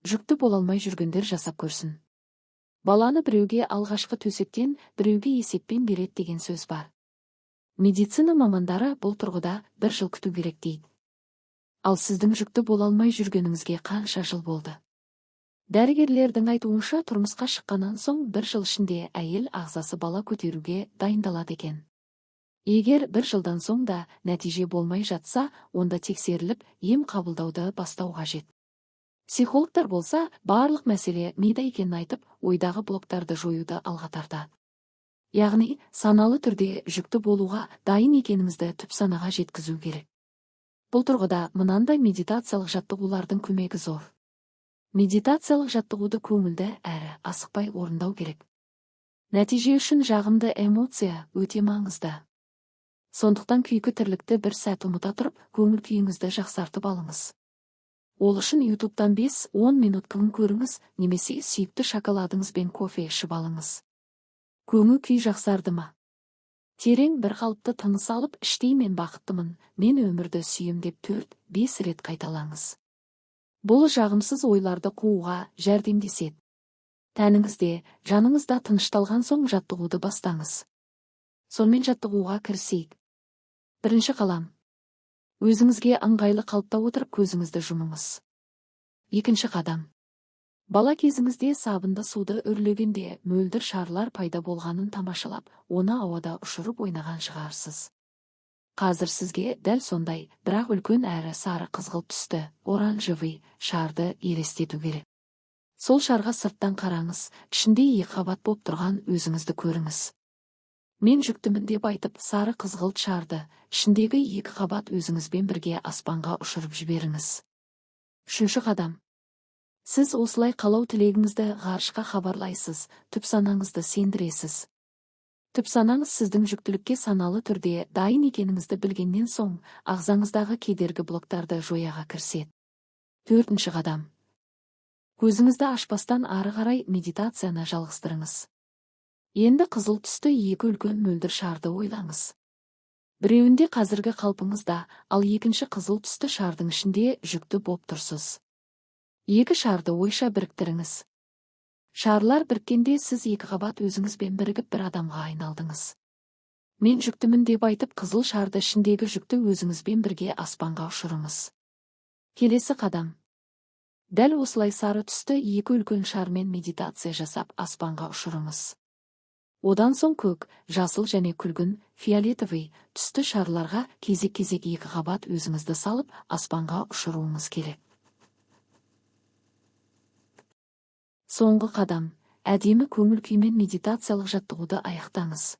Жүкті бола алмай жүргендер жасап көрсін. Баланы біреуге алғашқы төсектен, біреуге есеппен береді деген сөз бар. Медицина мамандары бұл тұрғыда бір жыл күту керек дейді. Ал сіздің жүкті бола алмай жүргеніңізге қанша жыл болды? Дәрігерлердің айтуынша, тұрмысқа шыққаннан соң бір жыл ішінде әйел ағзасы бала көтеруге дайындалады екен. Егер бір жылдан соң да нәтиже болмай жатса, онда тексеріліп, ем қабылдауды бастау қажет. Психологтар болса, барлық мәселе мида екенін айтып, ойдағы блоктарды жоюды алға тартады. Яғни, саналы түрде жүкті болуға дайын екеніңізді түп санаға жеткізу керек. Бұл тұрғыда мынандай медитациялық жаттығулардың көмегі зор. Медитациялық жаттығуды көңілді әрі асықпай орындау керек. Нәтиже үшін жағымды эмоция өте маңызды. Сондықтан күйкі тірлікті бір сәт ұмыта тұрып, көңіл күйіңізді жақсартып алыңыз. Ол үшін ютубтан 5-10 минут күн көріңіз немесе сүйікті шоколадыңызбен кофе ішіп алыңыз. Көңіл күй жақсарды ма? Терең бір қалыпты тыныс алып, іштей мен бақыттымын, мен өмірді сүйем деп 4-5 рет қайталаңыз. Бұл жағымсыз ойларды қууға жәрдемдеседі. Тәніңізде, жаныңызда тынышталған соң жаттығуды бастаңыз. Сонымен, жаттығуға кірісейік. Бірінші қадам. Өзіңізге ыңғайлы қалыпта отырып, көзіңізді жұмыңыз. Екінші қадам. Бала кезіңізде сабынды суды үрлегенде мөлдір шарлар пайда болғанын тамашалап, оны ауада ұшырып ойнаған шығарсыз. Қазір сізге дәл сондай, бірақ үлкен әрі сары қызғылт түсті, оранжевый шарды елестету керек. Сол шарға сырттан қараңыз, ішінде екі қабат болып тұрған өзіңізді көріңіз. Мен жүктімін деп айтып, сары қызғылт шарды, ішіндегі екі қабат өзіңізбен бірге аспанға ұшырып жіберіңіз. Үшінші қадам. Сіз осылай қалау тілегіңізді ғарышқа хабарлайсыз, түп санаңызды сендіресіз. Түп санаңыз сіздің жүктілікке саналы түрде дайын екеніңізді білгеннен соң, ағзаңыздағы кедергі блоктарды жояға кіріседі. Төртінші қадам. Көзіңізді ашпастан ары қарай медитацияны жалғастырыңыз. Енді қызыл түсті екі үлкен мөлдір шарды ойлаңыз. Біреуінде қазіргі қалпыңызда, ал екінші қызыл түсті шардың ішінде жүкті боп тұрсыз. Екі шарды ойша біріктіріңіз. Шарлар біріккенде сіз екі қабат өзіңізбен бірігіп, бір адамға айналдыңыз. Мен жүктімін деп айтып, қызыл шарды, ішіндегі жүкті өзіңізбен бірге аспанға ұшырыңыз. Келесі қадам. Дәл осылай сары түсті екі үлкен шармен медитация жасап, аспанға ұшырыңыз. Одан соң көк, жасыл және күлгін, фиолетовый түсті шарларға кезек-кезек екі қабат өзіңізді салып, аспанға ұшыруыңыз керек. Соңғы қадам. Әдемі көңіл күймен медитациялық жаттығуды аяқтаңыз.